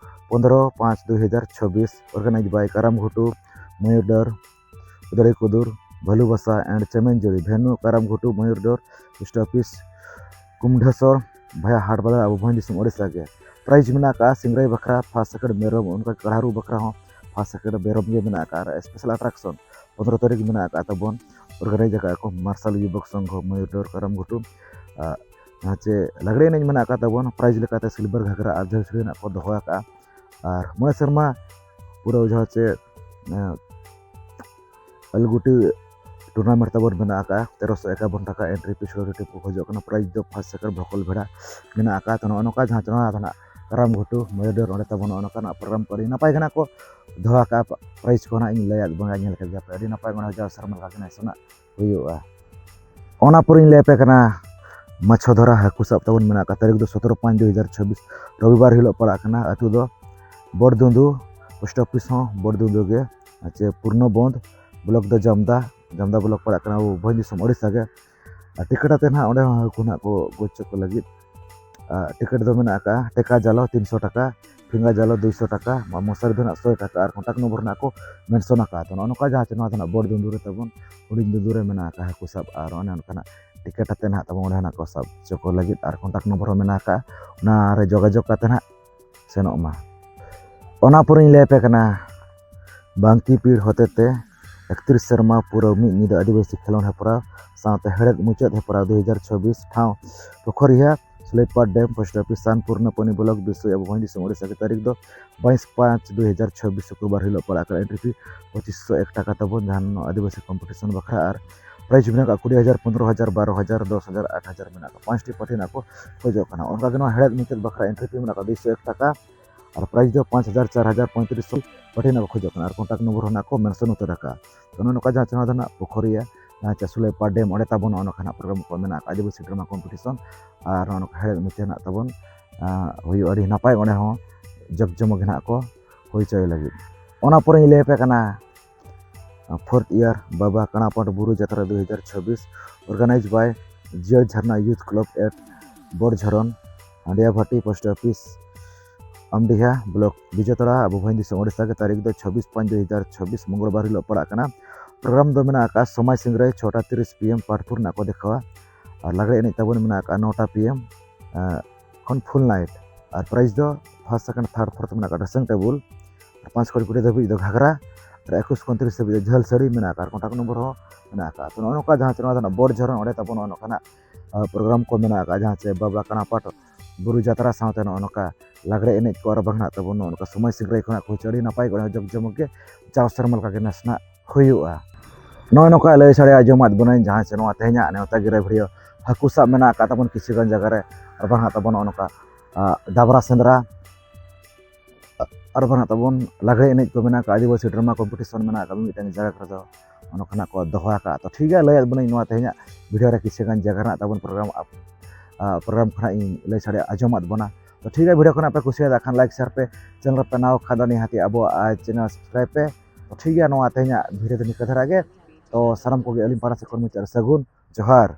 ᱯᱚᱱᱫᱽᱨᱚ ᱯᱟᱸᱪ ᱫᱩ ᱦᱟᱡᱟᱨ ᱪᱷᱚᱵᱵᱤᱥ, organized by ᱠᱟᱨᱟᱢ ᱜᱷᱩᱴᱩ, ᱢᱚᱭᱩᱨᱰᱚᱨ, ᱩᱫᱟᱹᱲᱤ ᱠᱩᱫᱩᱨ, ᱵᱷᱟᱞᱩᱵᱟᱥᱟ and ᱪᱮᱢᱮᱱᱡᱩᱲᱤ, venue ᱠᱟᱨᱟᱢ ᱜᱷᱩᱴᱩ, ᱢᱚᱭᱩᱨᱰᱚᱨ, post office, ᱠᱩᱢᱰᱷᱮᱥᱚᱨ, ᱵᱷᱟᱭᱟ ᱦᱟᱴ ᱵᱟᱡᱟᱨ, ᱟᱵᱚ ᱵᱷᱚᱸᱡᱽ ᱫᱤᱥᱚᱢ ᱳᱰᱤᱥᱟ ᱜᱮ᱾ prize ᱢᱮᱱᱟᱜ ᱟᱠᱟᱫᱼᱟ ᱥᱤᱝᱨᱟᱹᱭ ᱵᱟᱠᱷᱨᱟ ᱯᱷᱟᱥᱴ ᱥᱮᱠᱮᱱᱰ ᱢᱮᱨᱚᱢ, ᱚᱱᱠᱟ ᱠᱟᱲᱦᱟᱨᱩ ᱵᱟᱠᱷᱨᱟ ᱦᱚᱸ ᱯᱷᱟᱥᱴ ᱥᱮᱠᱮᱱᱰ ᱢᱮᱨᱚᱢ ᱜᱮ ᱢᱮᱱᱟᱜ ᱟᱠᱟᱫᱼᱟ᱾ ᱟᱨ special attraction ᱯᱚᱱᱫᱽᱨᱚ ᱛᱟᱹᱨᱤᱠᱷ ᱢᱮᱱᱟᱜ ᱟᱠᱟᱫ ᱛᱟᱵᱚᱱ, organize ᱟᱠᱟᱫ ᱠᱚ ᱢᱟᱨᱥᱟᱞ ᱭᱩᱵᱚᱠ ᱥᱚᱝᱜᱷᱚ ᱢᱚᱭᱩᱨᱰᱚᱨ ᱠᱟᱨᱟᱢ ᱜᱷᱩᱴᱩ᱾ ᱟᱨ ᱡᱟᱦᱟᱸ ᱪᱮ ᱞᱟᱜᱽᱲᱮ ᱮᱱᱮᱡ ᱢᱮᱱᱟᱜ ᱟᱠᱟᱫ ᱛᱟᱵᱚᱱ, prize ᱞᱮᱠᱟᱛᱮ silver ᱜᱷᱟᱜᱽᱨᱟ ᱟᱨ ᱡᱷᱟᱹᱞ ᱥᱟᱹᱲᱤ ᱨᱮᱱᱟᱜ ᱠᱚ ᱫᱚᱦᱚ ᱟᱠᱟᱫᱼᱟ᱾ ᱟᱨ ᱢᱚᱬᱮ ᱥᱮᱨᱢᱟ ᱯᱩᱨᱟᱹᱣ ᱡᱟᱦᱟᱸ ᱪᱮ, ᱮᱸ, ᱟᱹᱞᱩᱜᱩᱴᱤ tournament ᱛᱟᱵᱚᱱ ᱢᱮᱱᱟᱜ ᱟᱠᱟᱫᱼᱟ, ᱛᱮᱨᱚᱥᱚ ᱮᱠᱟᱵᱚᱱ ᱴᱟᱠᱟ entry fee, ᱥᱚᱨᱚᱥᱚᱛᱤ ᱯᱩᱡᱟᱹ ᱠᱟᱱᱟ, prize ᱫᱚ ᱯᱷᱟᱥᱴ ᱥᱮᱠᱮᱱᱰ ᱵᱷᱚᱠᱚᱞ ᱵᱷᱮᱲᱟ ᱢᱮᱱᱟᱜ ᱟᱠᱟᱫᱼᱟ᱾ ᱛᱚ, ᱱᱚᱜᱼᱚ ᱱᱚᱝᱠᱟ ᱡᱟᱦᱟᱸ ᱪᱮ ᱱᱚᱣᱟ ᱫᱚ ᱱᱟᱜ ᱠᱟᱨᱟᱢ ᱜᱷᱩᱴᱩ ᱢᱚᱭᱩᱨᱰᱚᱨ, ᱚᱸᱰᱮ ᱛᱟᱵᱚᱱ ᱱᱚᱜᱼᱚ ᱱᱚᱝᱠᱟᱱᱟᱜ program ᱠᱚ ᱟᱹᱰᱤ ᱱᱟᱯᱟᱭ ᱜᱮ ᱱᱟᱜ ᱠᱚ ᱫᱚᱦᱚ ᱟᱠᱟᱫᱼᱟ᱾ prize ᱠᱚ ᱱᱟᱜ ᱤᱧ ᱞᱟᱹᱭᱟᱫ ᱵᱚᱱᱟ, ᱧᱮᱞ ᱠᱮᱫ ᱜᱮᱭᱟ ᱯᱮ, ᱟᱹᱰᱤ ᱱᱟᱯᱟᱭ ᱜᱮ ᱱᱚᱜᱼᱚᱭ ᱡᱟᱣ ᱥᱮᱨᱢᱟ ᱞᱮᱠᱟ ᱜᱮ ᱱᱮᱥ ᱦᱚᱸ ᱱᱟᱜ ᱦᱩᱭᱩᱜᱼᱟ᱾ ᱚᱱᱟ ᱯᱚᱨᱮᱧ ᱞᱟᱹᱭ ᱟᱯᱮ ᱠᱟᱱᱟ ᱢᱟᱪᱷᱚ ᱫᱷᱚᱨᱟ ᱦᱟᱹᱠᱩ ᱥᱟᱵ ᱛᱟᱵᱚᱱ ᱢᱮᱱᱟᱜ ᱟᱠᱟᱫ, ᱛᱟᱹᱨᱤᱠᱷ ᱫᱚ ᱥᱚᱛᱨᱚ ᱯᱟᱸᱪ ᱫᱩ ᱦᱟᱡᱟᱨ ᱪᱷᱚᱵᱵᱤᱥ, ᱨᱚᱵᱤᱵᱟᱨ ᱦᱤᱞᱳᱜ ᱯᱟᱲᱟᱜ ᱠᱟᱱᱟ᱾ ᱟᱹᱛᱩ ᱫᱚ ᱵᱚᱲᱫᱩᱸᱫᱩ, post office ᱦᱚᱸ ᱵᱚᱲᱫᱩᱸᱫᱩ ᱜᱮ, ᱟᱪᱪᱷᱟ, ᱯᱩᱨᱱᱚ ᱵᱚᱸᱫᱷ, block ᱫᱚ ᱡᱟᱢᱫᱟ, ᱡᱟᱢᱫᱟ block ᱯᱟᱲᱟᱜ ᱠᱟᱱᱟ, ᱟᱵᱚ ᱵᱷᱚᱸᱡᱽ ᱫᱤᱥᱚᱢ ᱳᱰᱤᱥᱟ ᱜᱮ᱾ ᱟᱨ ᱴᱤᱠᱤᱴ ᱟᱛᱮ ᱱᱟᱦᱟᱜ ᱚᱸᱰᱮ ᱦᱚᱸ ᱦᱟᱹᱠᱩ ᱱᱟᱦᱟᱜ ᱠᱚ ᱜᱚᱡ ᱦᱚᱪᱚ ᱠᱚ ᱞᱟᱹᱜᱤᱫ᱾ ᱟᱨ ᱴᱤᱠᱤᱴ ᱫᱚ ᱢᱮᱱᱟᱜ ᱟᱠᱟᱫᱼᱟ ᱴᱮᱠᱟ ᱡᱟᱞᱚ ᱛᱤᱱᱥᱚ ᱴᱟᱠᱟ, ᱯᱷᱤᱝᱜᱟ ᱡᱟᱞᱚ ᱫᱩᱭᱥᱚ ᱴᱟᱠᱟ, ᱢᱚᱥᱟᱨᱤ ᱫᱚ ᱱᱟᱦᱟᱜ ᱥᱚᱭ ᱴᱟᱠᱟ, ᱟᱨ contact number ᱱᱟᱦᱟᱜ ᱠᱚ mention ᱟᱠᱟᱫᱼᱟ᱾ ᱛᱚ, ᱱᱚᱜᱼᱚ ᱱᱚᱝᱠᱟ ᱡᱟᱦᱟᱸ ᱪᱮ ᱱᱚᱣᱟ ᱫᱚ ᱱᱟᱦᱟᱜ ᱵᱚᱲᱫᱩᱸᱫᱩ ᱨᱮ ᱛᱟᱵᱚᱱ, ᱦᱩᱰᱤᱧ ᱫᱩᱸᱫᱩ ᱨᱮ ᱢᱮᱱᱟᱜ ᱟᱠᱟᱫᱼᱟ ᱦᱟᱹᱠᱩ ᱥᱟᱵ, ᱟᱨ ᱚᱱᱮ ᱚᱱᱠᱟᱱᱟᱜ ᱴᱤᱠᱤᱴ ᱟᱛᱮ ᱱᱟᱦᱟᱜ ᱛᱟᱵᱚᱱ ᱚᱸᱰᱮ ᱱᱟᱦᱟᱜ ᱠᱚ ᱥᱟᱵ ᱦᱚᱪᱚ ᱠᱚ ᱞᱟᱹᱜᱤᱫ, ᱟᱨ contact number ᱦᱚᱸ ᱢᱮᱱᱟᱜ ᱟᱠᱟᱫᱼᱟ, ᱚᱱᱟ ᱨᱮ ᱡᱳᱜᱟᱡᱳᱜᱽ ᱠᱟᱛᱮ ᱱᱟᱦᱟᱜ ᱥᱮᱱᱚᱜ ᱢᱟ᱾ ᱚᱱᱟ ᱯᱚᱨᱮᱧ ᱞᱟᱹᱭ ᱟᱯᱮ ᱠᱟᱱᱟ ᱵᱟᱝᱠᱤ ᱯᱤᱲ ᱦᱚᱛᱮᱛᱮ ᱮᱠᱛᱨᱤᱥ ᱥᱮᱨᱢᱟ ᱯᱩᱨᱟᱹᱣ ᱢᱤᱫ ᱧᱤᱫᱟᱹ ᱟᱹᱫᱤᱵᱟᱹᱥᱤ ᱠᱷᱮᱞᱳᱸᱰ ᱦᱮᱯᱨᱟᱣ ᱥᱟᱶᱛᱮ ᱦᱮᱲᱦᱮᱫ ᱢᱩᱪᱟᱹᱫ ᱦᱮᱯᱨᱟᱣ ᱫᱩ ᱦᱟᱡᱟᱨ ᱪᱷᱚᱵᱵᱤᱥ, ᱴᱷᱟᱶ ᱯᱳᱠᱷᱚᱨᱤᱭᱟ, ᱥᱩᱞᱟᱹᱭᱯᱟᱲ ᱰᱮᱢ, post office, ᱥᱟᱱᱯᱩᱨᱱᱟᱯᱟᱱᱤ block, ᱵᱤᱥᱳᱭ, ᱟᱵᱚ ᱵᱷᱚᱸᱡᱽ ᱫᱤᱥᱚᱢ ᱳᱰᱤᱥᱟ ᱜᱮ᱾ ᱛᱟᱹᱨᱤᱠᱷ ᱫᱚ ᱵᱟᱭᱤᱥ ᱯᱟᱸᱪ ᱫᱩ ᱦᱟᱡᱟᱨ ᱪᱷᱚᱵᱵᱤᱥ, ᱥᱩᱠᱨᱵᱟᱨ ᱦᱤᱞᱳᱜ ᱯᱟᱲᱟᱜ ᱠᱟᱱᱟ᱾ entry fee ᱯᱚᱸᱪᱤᱥ ᱥᱚ ᱮᱠ ᱴᱟᱠᱟ ᱛᱟᱵᱚᱱ, ᱡᱟᱦᱟᱸ ᱱᱚᱣᱟ ᱟᱹᱫᱤᱵᱟᱹᱥᱤ competition ᱵᱟᱠᱷᱨᱟ᱾ ᱟᱨ prize ᱢᱮᱱᱟᱜ ᱠᱟᱜᱼᱟ ᱠᱩᱲᱤ ᱦᱟᱡᱟᱨ, ᱯᱚᱱᱨᱚ ᱦᱟᱡᱟᱨ, ᱵᱟᱨᱚ ᱦᱟᱡᱟᱨ, ᱫᱚᱥ ᱦᱟᱡᱟᱨ, ᱟᱴ ᱦᱟᱡᱟᱨ ᱢᱮᱱᱟᱜ ᱠᱟᱜᱼᱟ᱾ ᱯᱟᱸᱪᱴᱤ ᱯᱟᱹᱴᱷᱤ ᱱᱟᱜ ᱠᱚ ᱠᱷᱚᱡᱚᱜ ᱠᱟᱱᱟ᱾ ᱚᱱᱠᱟ ᱜᱮ ᱱᱚᱣᱟ ᱦᱮᱲᱦᱮᱫ ᱢᱩᱪᱟᱹᱫ ᱵᱟᱠᱷᱨᱟ entry fee ᱢᱮᱱᱟᱜ ᱠᱟᱜᱼᱟ ᱫᱩᱭᱥᱚ ᱮᱠ ᱴᱟᱠᱟ, ᱟᱨ prize ᱫᱚ ᱯᱟᱸᱪ ᱦᱟᱡᱟᱨ, ᱪᱟᱨ ᱦᱟᱡᱟᱨ, ᱯᱚᱸᱭᱛᱨᱤᱥ ᱥᱚ ᱯᱟᱹᱴᱷᱤ ᱱᱟᱜ ᱠᱚ ᱠᱷᱚᱡᱚᱜ ᱠᱟᱱᱟ᱾ ᱟᱨ contact number ᱦᱚᱸ ᱱᱟᱜ ᱠᱚ mention ᱩᱛᱟᱹᱨ ᱟᱠᱟᱜᱼᱟ᱾ ᱛᱚ, ᱱᱚᱜᱼᱚ ᱱᱚᱝᱠᱟ ᱡᱟᱦᱟᱸ ᱪᱮ ᱱᱚᱣᱟ ᱫᱚ ᱱᱟᱜ ᱯᱩᱠᱷᱩᱨᱤᱭᱟ, ᱡᱟᱦᱟᱸ ᱪᱮ ᱥᱩᱞᱟᱹᱭᱯᱟᱲ ᱰᱮᱢ, ᱚᱸᱰᱮ ᱛᱟᱵᱚᱱ ᱱᱚᱜᱼᱚ ᱱᱚᱝᱠᱟ ᱱᱟᱜ program ᱠᱚ ᱢᱮᱱᱟᱜ ᱠᱟᱜᱼᱟ, ᱟᱹᱫᱤᱵᱟᱹᱥᱤ drama competition, ᱟᱨ ᱱᱚᱜᱼᱚ ᱱᱚᱝᱠᱟ ᱦᱮᱲᱦᱮᱫ ᱢᱩᱪᱟᱹᱫ ᱱᱟᱜ ᱛᱟᱵᱚᱱ, ᱟᱸ, ᱦᱩᱭᱩᱜᱼᱟ᱾ ᱟᱹᱰᱤ ᱱᱟᱯᱟᱭ ᱚᱸᱰᱮ ᱦᱚᱸ ᱡᱟᱠ ᱡᱚᱢᱚᱠ ᱜᱮ ᱱᱟᱜ ᱠᱚ ᱦᱩᱭ ᱦᱚᱪᱚᱭ ᱞᱟᱹᱜᱤᱫ᱾ ᱚᱱᱟ ᱯᱚᱨᱮᱧ ᱞᱟᱹᱭ ᱟᱯᱮ ᱠᱟᱱᱟ, Fourth year Baba Kanapat Buru Jatra dui hajar chobbish, organized by Jiyar Jharna Youth Club at Borjharon, Handiabhati Post Office, Amdiha Block, ᱵᱤᱡᱮᱛᱟᱲᱟ, ᱟᱵᱚ ᱵᱷᱟᱹᱭᱤᱱ ᱫᱤᱥᱚᱢ ᱳᱰᱤᱥᱟ ᱜᱮ᱾ ᱛᱟᱹᱨᱤᱠᱷ ᱫᱚ ᱪᱷᱚᱵᱵᱤᱥ ᱯᱟᱸᱪ ᱫᱩ ᱦᱟᱡᱟᱨ ᱪᱷᱚᱵᱵᱤᱥ, ᱢᱚᱝᱜᱚᱞᱵᱟᱨ ᱦᱤᱞᱳᱜ ᱯᱟᱲᱟᱜ ᱠᱟᱱᱟ᱾ ᱯᱨᱳᱜᱨᱟᱢ ᱫᱚ ᱢᱮᱱᱟᱜ ᱟᱠᱟᱫ ᱥᱚᱢᱟᱭ ᱥᱤᱝᱨᱟᱹᱭ, ᱪᱷᱚᱴᱟ ᱛᱤᱨᱤᱥ PM ᱯᱟᱴᱯᱩᱨ ᱨᱮᱱᱟᱜ ᱠᱚ ᱫᱮᱠᱷᱟᱣᱟ᱾ ᱟᱨ ᱞᱟᱜᱽᱲᱮ ᱮᱱᱮᱡ ᱛᱟᱵᱚᱱ ᱢᱮᱱᱟᱜ ᱟᱠᱟᱫ ᱱᱚᱴᱟ PM ᱠᱷᱚᱱ full night᱾ ᱟᱨ prize ᱫᱚ first, second, third, fourth ᱢᱮᱱᱟᱜ ᱟᱠᱟᱫ dressing table, ᱟᱨ ᱯᱟᱸᱪ ᱠᱷᱚᱱ ᱠᱩᱲᱤ ᱫᱷᱟᱹᱵᱤᱡ ᱫᱚ ᱜᱷᱟᱜᱽᱨᱟ, ᱟᱨ ᱮᱠᱩᱥ ᱠᱷᱚᱱ ᱛᱤᱨᱤᱥ ᱫᱷᱟᱹᱵᱤᱡ ᱫᱚ ᱡᱷᱟᱹᱞ ᱥᱟᱹᱲᱤ ᱢᱮᱱᱟᱜ ᱟᱠᱟᱫ, contact number ᱦᱚᱸ ᱢᱮᱱᱟᱜ ᱟᱠᱟᱫ᱾ ᱛᱚ, ᱱᱚᱜᱼᱚ ᱱᱚᱝᱠᱟ ᱡᱟᱦᱟᱸ ᱪᱮ ᱱᱚᱣᱟ ᱫᱚ ᱱᱟᱜ ᱵᱚᱨ ᱡᱷᱚᱨᱚᱱ, ᱚᱸᱰᱮ ᱛᱟᱵᱚᱱ ᱱᱚᱜᱼᱚ ᱱᱚᱝᱠᱟᱱᱟᱜ ᱯᱨᱳᱜᱨᱟᱢ ᱠᱚ ᱢᱮᱱᱟᱜ ᱟᱠᱟᱫ, ᱡᱟᱦᱟᱸ ᱪᱮ ᱵᱟᱵᱟ ᱠᱟᱱᱟᱯᱟᱴ ᱵᱩᱨᱩ ᱡᱟᱛᱨᱟ ᱥᱟᱶᱛᱮ ᱱᱚᱜᱼᱚ ᱱᱚᱝᱠᱟ ᱞᱟᱜᱽᱲᱮ ᱮᱱᱮᱡ ᱠᱚ, ᱟᱨ ᱵᱟᱝ ᱱᱟᱜ ᱛᱟᱵᱚᱱ ᱱᱚᱜᱼᱚ ᱱᱚᱝᱠᱟ ᱥᱚᱢᱟᱭ ᱥᱤᱝᱨᱟᱹᱭ ᱠᱷᱚᱱᱟᱜ ᱠᱚ ᱦᱩᱭ ᱦᱚᱪᱚ, ᱟᱹᱰᱤ ᱱᱟᱯᱟᱭ ᱠᱚ ᱡᱚᱠ ᱡᱚᱢᱚᱠ ᱜᱮ ᱡᱟᱣ ᱥᱮᱨᱢᱟ ᱞᱮᱠᱟ ᱜᱮ ᱱᱮᱥ ᱱᱟᱜ ᱦᱩᱭᱩᱜᱼᱟ᱾ ᱱᱚᱜᱼᱚᱭ ᱱᱚᱝᱠᱟ ᱞᱟᱹᱭ ᱥᱟᱰᱮ ᱟᱸᱡᱚᱢᱟᱫ ᱵᱚᱱᱟᱹᱧ ᱡᱟᱦᱟᱸ ᱪᱮ ᱱᱚᱣᱟ ᱛᱮᱦᱮᱧᱟᱜ ᱱᱮᱣᱛᱟ ᱜᱤᱨᱟᱹ ᱵᱷᱤᱲᱤᱭᱟᱹ ᱦᱟᱹᱠᱩ ᱥᱟᱵ ᱢᱮᱱᱟᱜ ᱟᱠᱟᱫ ᱛᱟᱵᱚᱱ ᱠᱤᱪᱷᱩ ᱜᱟᱱ ᱡᱟᱭᱜᱟ ᱨᱮ, ᱟᱨ ᱵᱟᱝ ᱦᱟᱸᱜ ᱛᱟᱵᱚᱱ ᱱᱚᱜᱼᱚ ᱱᱚᱝᱠᱟ, ᱟ, ᱰᱟᱵᱽᱨᱟ ᱥᱮᱸᱫᱽᱨᱟ, ᱟᱨ ᱵᱟᱝ ᱦᱟᱸᱜ ᱛᱟᱵᱚᱱ ᱞᱟᱜᱽᱲᱮ ᱮᱱᱮᱡ ᱠᱚ ᱢᱮᱱᱟᱜ ᱟᱠᱟᱫ, ᱟᱹᱫᱤᱵᱟᱹᱥᱤ drama competition ᱢᱮᱱᱟᱜ ᱟᱠᱟᱫ ᱢᱤᱢᱤᱫᱴᱟᱝ ᱡᱟᱭᱜᱟ ᱠᱚᱨᱮ ᱫᱚ, ᱚᱱᱟ ᱠᱷᱚᱱᱟᱜ ᱠᱚ ᱫᱚᱦᱚ ᱟᱠᱟᱫ᱾ ᱛᱚ, ᱴᱷᱤᱠ ᱜᱮᱭᱟ, ᱞᱟᱹᱭᱟᱫ ᱵᱚᱱᱟᱹᱧ ᱱᱚᱣᱟ ᱛᱮᱦᱮᱧᱟᱜ ᱵᱷᱤᱰᱤᱭᱳ ᱨᱮ ᱠᱤᱪᱷᱩ ᱜᱟᱱ ᱡᱟᱭᱜᱟ ᱨᱮᱱᱟᱜ ᱛᱟᱵᱚᱱ ᱯᱨᱳᱜᱨᱟᱢ, ᱟ, ᱯᱨᱳᱜᱨᱟᱢ ᱠᱷᱚᱱᱟᱜ ᱤᱧ ᱞᱟᱹᱭ ᱥᱟᱰᱮ ᱟᱸᱡᱚᱢᱟᱫ ᱵᱚᱱᱟ᱾ ᱛᱚ, ᱴᱷᱤᱠ ᱜᱮᱭᱟ, ᱵᱷᱤᱰᱤᱭᱳ ᱠᱷᱚᱱᱟᱜ ᱯᱮ ᱠᱩᱥᱤᱭᱟᱫᱟ ᱠᱷᱟᱱ like, share ᱯᱮ, channel ᱨᱮ ᱯᱮ ᱱᱟᱣᱟ ᱠᱷᱟᱱ ᱫᱚ ᱱᱤᱦᱟᱹᱛᱤ ᱟᱵᱚᱣᱟᱜ, ᱟ, channel subscribe ᱯᱮ᱾ ᱛᱚ, ᱴᱷᱤᱠ ᱜᱮᱭᱟ, ᱱᱚᱣᱟ ᱛᱮᱦᱮᱧᱟᱜ ᱵᱷᱤᱰᱤᱭᱳ ᱫᱚ ᱱᱤᱝᱠᱟᱹ ᱫᱷᱟᱨᱟ ᱜᱮ᱾ ᱛᱚ, ᱥᱟᱱᱟᱢ ᱠᱚᱜᱮ ᱟᱹᱞᱤᱧ ᱯᱟᱦᱴᱟ ᱥᱮᱫ ᱠᱷᱚᱱ ᱢᱩᱪᱟᱹᱫ ᱨᱮ ᱥᱟᱹᱜᱩᱱ ᱡᱚᱦᱟᱨ᱾